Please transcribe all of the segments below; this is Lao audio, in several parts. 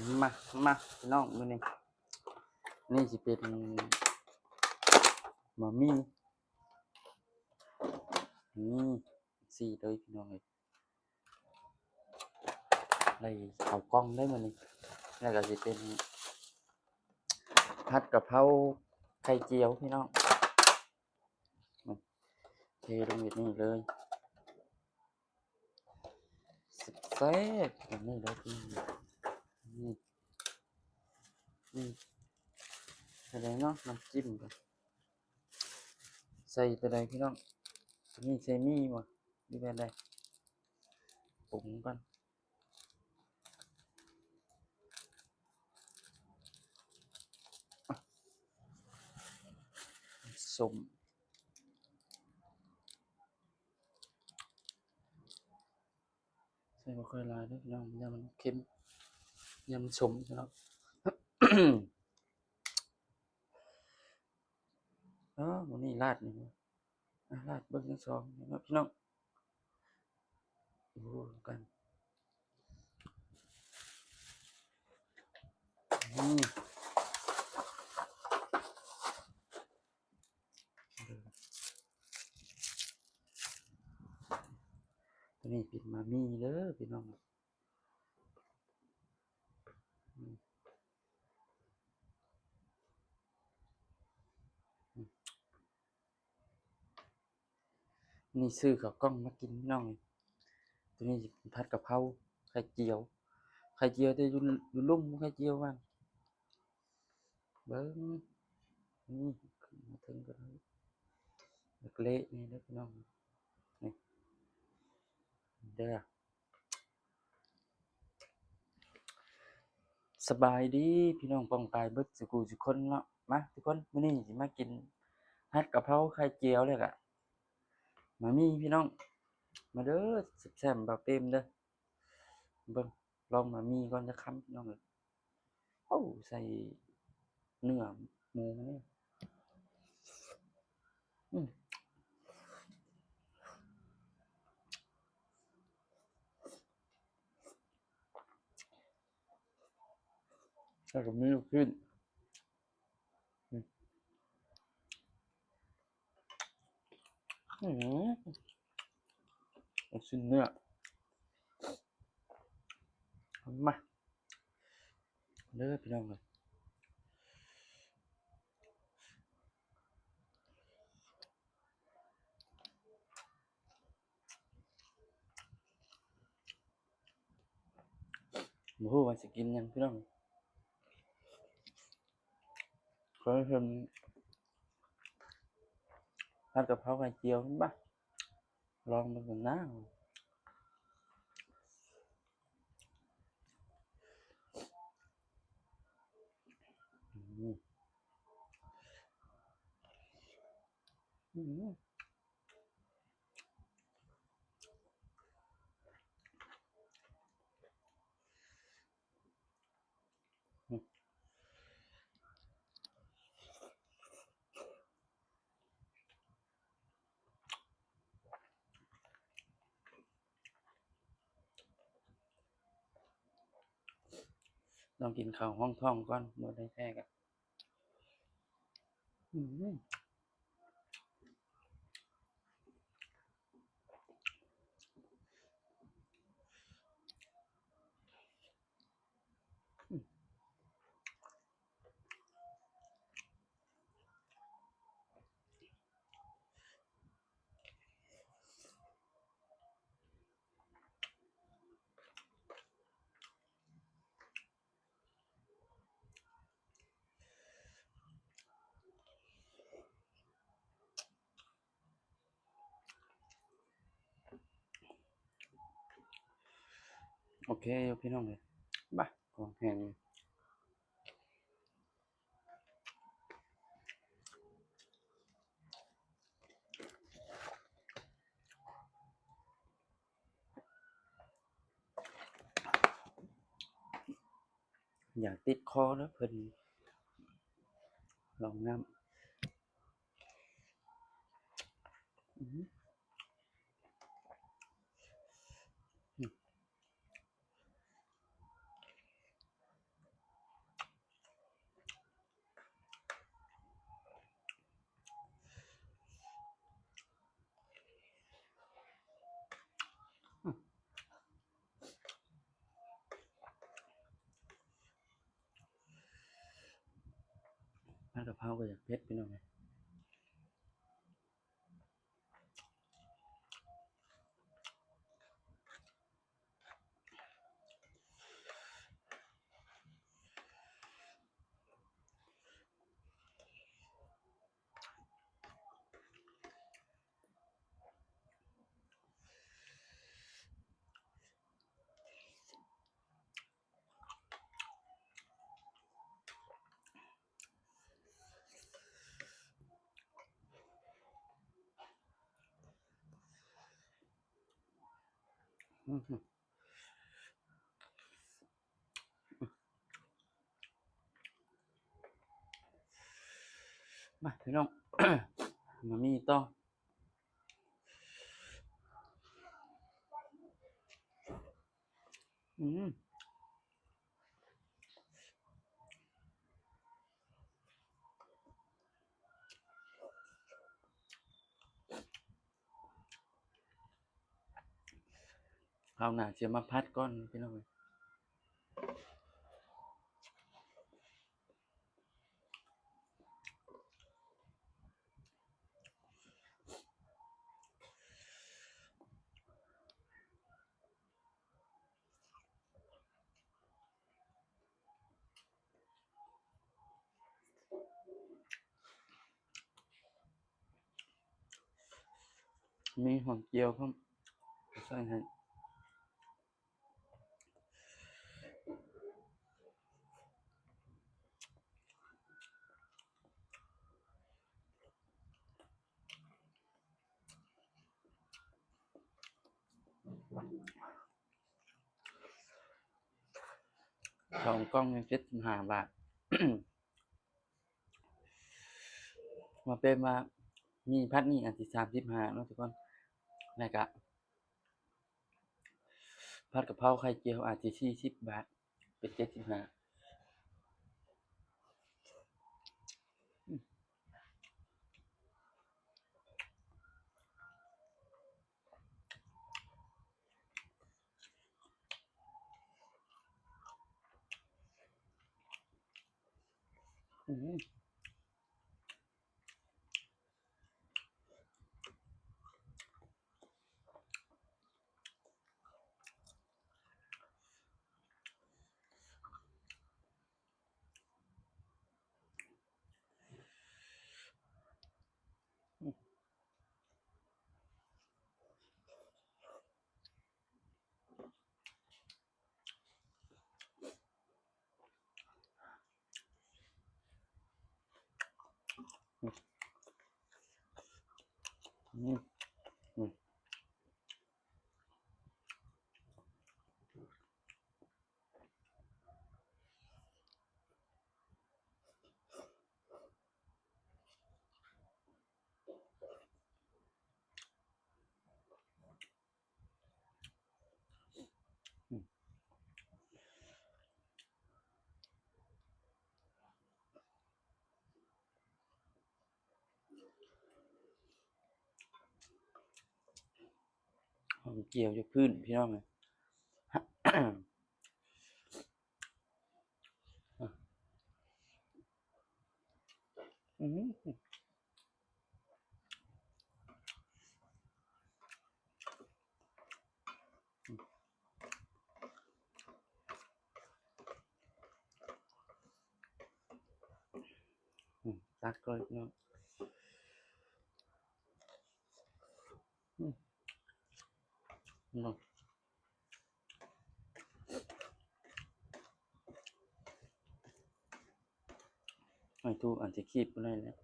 ມາ ມາ ພີ່ນ້ອງ ມື້ນີ້ ນີ້ຊິເປັນໝາກໝີ່ ນີ້ ຊີ້ເລີຍ ພີ່ນ້ອງເອີຍ. ໄດ້ເຂົ້າກ່ອງໄດ້ມື້ນີ້ ແລ້ວກໍຊິເປັນຜັດກະເພົາໄຂ່ຈຽວ ພີ່ນ້ອງ ເທລົງແບບນີ້ເລີຍ ແຊບໆ ແບບນີ້ເລີຍ ນີ້ ນີ້ ນີ້ ແລ້ວເນາະ ນ້ຳຈິ້ມກໍ ໃສ່ຕົວໃດພີ່ນ້ອງ? ຕົວນີ້ໃສ່ໝີ່ບໍ່ ຫຼືແບບໃດ? ປຸງກ່ອນ ສົ້ມ ໃສ່ບໍ່ຄ່ອຍຫຼາຍເດີພີ່ນ້ອງ ຢ້ານມັນເຄັມ ຢ້ານມັນສົ້ມພີ່ນ້ອງ. ອໍ ມື້ນີ້ລາດນີ້ ອາ ລາດເບິ່ງທັງສອງເນາະພີ່ນ້ອງ ໂອ້ ກັນ ອືມ ຕົວນີ້ເປັນໝາກໝີ່ເດີພີ່ນ້ອງ. ນີ້ຊື້ເຂົ້າກ່ອງມາກິນພີ່ນ້ອງເອີຍ ຕົວນີ້ຊິເປັນຜັດກະເພົາໄຂ່ຈຽວ ໄຂ່ຈຽວແຕ່ຢູ່ ຢູ່ລຸ່ມ ໄຂ່ຈຽວຫວານ ເບິ່ງ ນີ້ຂຶ້ນມາເທິງກໍໄດ້ ເລະໆ ນີ້ເດີພີ່ນ້ອງ ນີ້ເດີ. ສະບາຍດີພີ່ນ້ອງປ້ອງປາຍເບິດສູ່ຜູ້ສູ່ຄົນເນາະ ມາທຸກຄົນ ມື້ນີ້ຊິມາກິນຜັດກະເພົາໄຂ່ຈຽວ ແລ້ວກະໝາກໝີ່ພີ່ນ້ອງ ມາເດີ ແຊບໆ ບ່າວເປມເດີ ເບິ່ງ ລອງໝາກໝີ່ກ່ອນຈັກຄຳພີ່ນ້ອງເອີຍ. ໂອ້ ໃສ່ເນື້ອໝູນີ້ ອືມ ແລ້ວກໍມີລູກຊີ້ນ ອືມ ອືມ ລູກຊີ້ນເນື້ອ ມາເດີພີ່ນ້ອງເອີຍ ບໍ່ຮູ້ວ່າຊິກິນຫຍັງພີ່ນ້ອງ ເຄີຍເຫັນຜັດກະເພົາໄຂ່ຈຽວ ມາລອງເບິ່ງນະ ອືມ ອືມ. ຕ້ອງກິນເຂົ້າຮອງທ້ອງກ່ອນ ບໍ່ໄດ້ແທ້ກະ ອືມ. ໂອເຄຢູ່ພີ່ນ້ອງເອີຍ ບາ ຂອງແຫ້ງ ຢ່າຕິດຄໍເດີ ເພິ່ນລອງນ້ຳ ອືມ. ຜັດກະເພົາກໍຢາກເຜັດ ພີ່ນ້ອງເອີຍ. ມາ ພີ່ນ້ອງ ມາມີຕໍ່. ອືມ ຄາວໜ້າຊິມາຜັດກ່ອນ ພີ່ນ້ອງເອີຍ. ມີຫອມຈຽວພ້ອມ ໃສ່ໃຫ້. ສອງກ່ອງນີ້ເຈັດສິບຫ້າບາດ. ມາເປັນວ່າມີພັດນີ້ອາດຊິສາມສິບຫ້າເນາະທຸກຄົນ ແລ້ວກະ ຜັດກະເພົາໄຂ່ຈຽວອາດຊິສີ່ສິບບາດ ເປັນເຈັດສິບຫ້າ. ອືມ ອືມ ອືມ. ຫອມຈຽວຢູ່ພື້ນ ພີ່ນ້ອງເອີຍ. ອືມ. ອືມ ຕັກເລີຍເນາະ ອືມ ເນາະ. ໄອ້ຕູ້ອັນທີ່ຄີບບໍ່ໄດ້ແລ້ວ.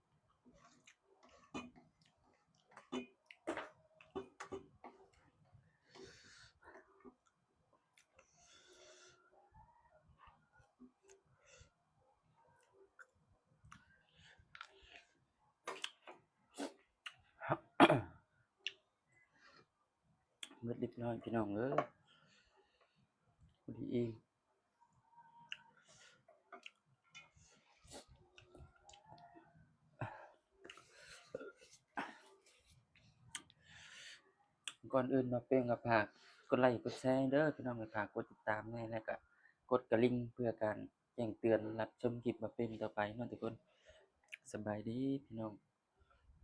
ອື ໝົດເລີຍພີ່ນ້ອງເອີຍ ພໍດີອີ່ມ. ກ່ອນອື່ນມາເປັນກໍຝາກກົດໄລ້ກົດແຊເດີພີ່ນ້ອງເອີຍ ຝາກກົດຕິດຕາມແດ່ ແລ້ວກໍກົດກະລິ່ງເພື່ອການແຈ້ງເຕືອນຮັບຊົມຄລິບມາເປັນຕໍ່ໄປເນາະທຸກຄົນ. ສະບາຍດີພີ່ນ້ອງ.